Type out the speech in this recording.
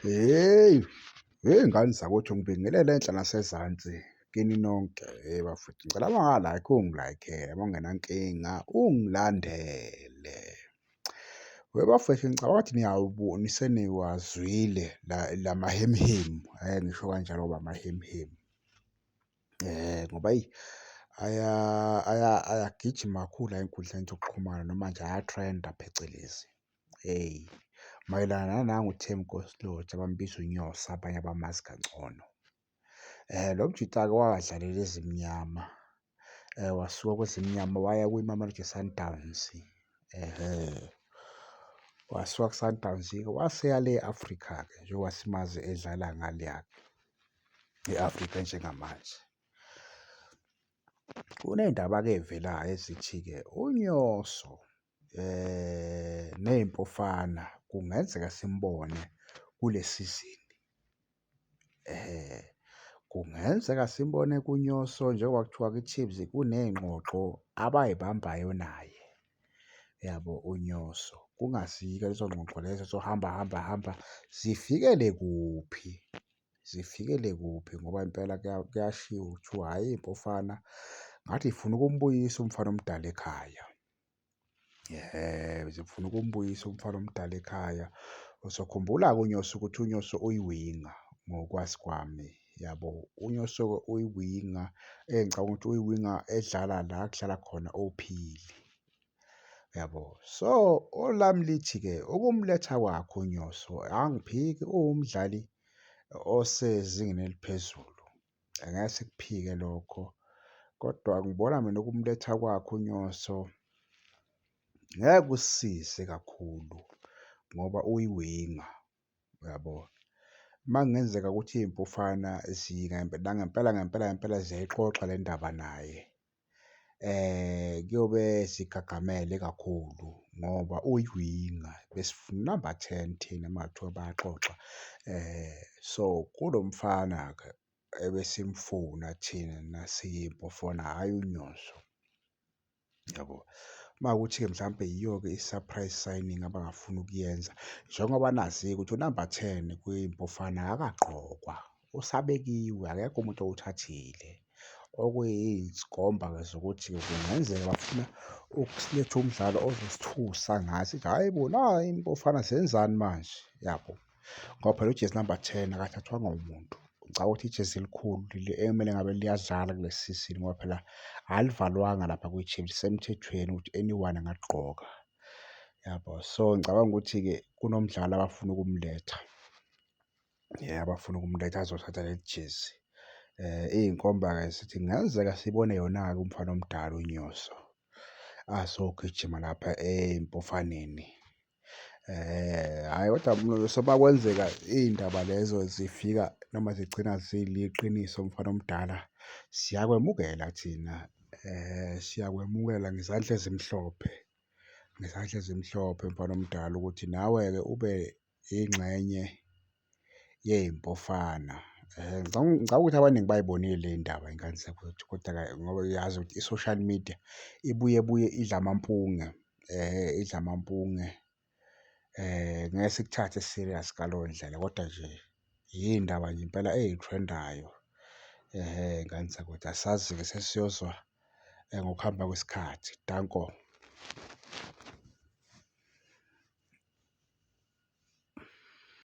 Hheyi, hheyi ngane zakwethu ngibingelele enhla nasezansi kini nonke. Hheyi bafowethu, ngicela uma unga-like ungi-like-ele, uma ungenankinga ungilandele. Webafwethu, ngicabanga ukuthi seniwazwile la mahemuhemu, ngisho kanjalo ngoba amahemuhemu. Ngoba eyi ayagijima kakhulu la ey'nkundleni zokuxhumana noma nje aya-trend-a phecelezi, eyi. Mayelana nanangu uThembinkosi Lorch abambiza uNyosi, abanye abamazi kangcono. Lo mjita-ke wake wadlalela eZimnyama, wasuka kweZimnyama waya kwiMamelodi Sundowns, ehhe. Wasuka ku-Sundowns-ke waseya le e-Afrika-ke njengoba simazi edlala ngaleya-ke e-Afrika njengamanje. Kuney'ndaba-ke ey'velayo ezithi-ke uNyoso ney'Mpofana kungenzeka simbone kule sizini. Kungenzeka simbone kuNyoso njengoba kuthiwa kwi-Chiefs kuney'ngxoxo abay'bambayo naye, yabo uNyoso. Kungaziwa-ke lezo ngxoxo lezo zizohamba hamba hamba zifikele kuphi, zifikele kuphi ngoba impela kuyashiwo kuthiwa hhayi iy'Mpofana ngathi y'funa ukumbuyisa umfana omdala ekhaya. Ehhe, zifuna ukumbuyisa umfana omdala ekhaya. Uzokhumbula-ke uNyoso ukuthi uNyoso uyi-winger ngokwazi kwami, yabo. UNyoso-ke uyi-winger engicabanga ukuthi uyi-winger edlala la ekudlala khona oPhili, yabo. So, olami lithi-ke ukumletha kwakhe uNyoso angiphiki uwumdlali osezingeni eliphezulu, angeke sikuphike lokho. Kodwa ngibona mina ukumletha kwakhe uNyoso ngeke kusisize kakhulu ngoba uyi-winger, uyabo? Uma kungenzeka ukuthi iy'Mpofana nangempela ngempela ngempela ziyayixoxa le ndaba naye, kuyobe sigagamele kakhulu ngoba uyi-winger, besifuna unamba ten thina uma kungathiwa bayaxoxa. So, kulo mfana-ke ebesimfuna thina siyiMpofana, hhayi uNyoso, yabo. Uma kuwukuthi-ke mhlampe yiyo-ke i-surprise signing abangafuni ukuyenza, njengoba nazi-ke ukuthi unamba ten kwiMpofana akakaqokwa, usabekiwe, akekho umuntu owuthathile. Okuyinkomba-ke zokuthi kungenzeka bafuna ukusiletha umdlalo ozosithusa ngathi sithi, hhayi bo, nayi iMpofana zenzani manje, yabo? Ngoba phela ujezi namba ten akathathwanga umuntu. Ngicabanga ukuthi ijezi elikhulu leli ekumele ngabe liyadlala kule sizini ngoba phela alivalwanga lapha kwi-Chiefs, lisemthethweni ukuthi anyone angaligqoka, yabo? So, ngicabanga ukuthi-ke kunomdlalo abafuna ukumletha, abafuna ukumletha azothatha leli jezi. Iy'nkomba-ke zithi kungenzeka sibone yona-ke umfana omdala uNyoso azogijima lapha eMpofaneni. Hhayi kodwa makwenzeka iy'ndaba lezo zifika noma zigcina ziliqiniso mfana omdala, siyakwemukela thina, siyakwemukela ngezandla ezimhlophe, ngezandla ezimhlophe mfana omdala ukuthi nawe-ke ube ingxenye yey'Mpofana. Ngicabanga ukuthi abaningi bay'bonile ley'ndaba y'ngane zakwethu, koda-ke ngoba uyazi ukuthi i-social media ibuye buye idle amampunge, idle amampunge. Ngeke sikuthathe serious ngaleyo ndlela kodwa nje iy'ndaba nje impela ey'threndayo, ehhe, ngane zakwethu. Asazi-ke sesiyozwa ngokuhamba kwesikhathi. Danko.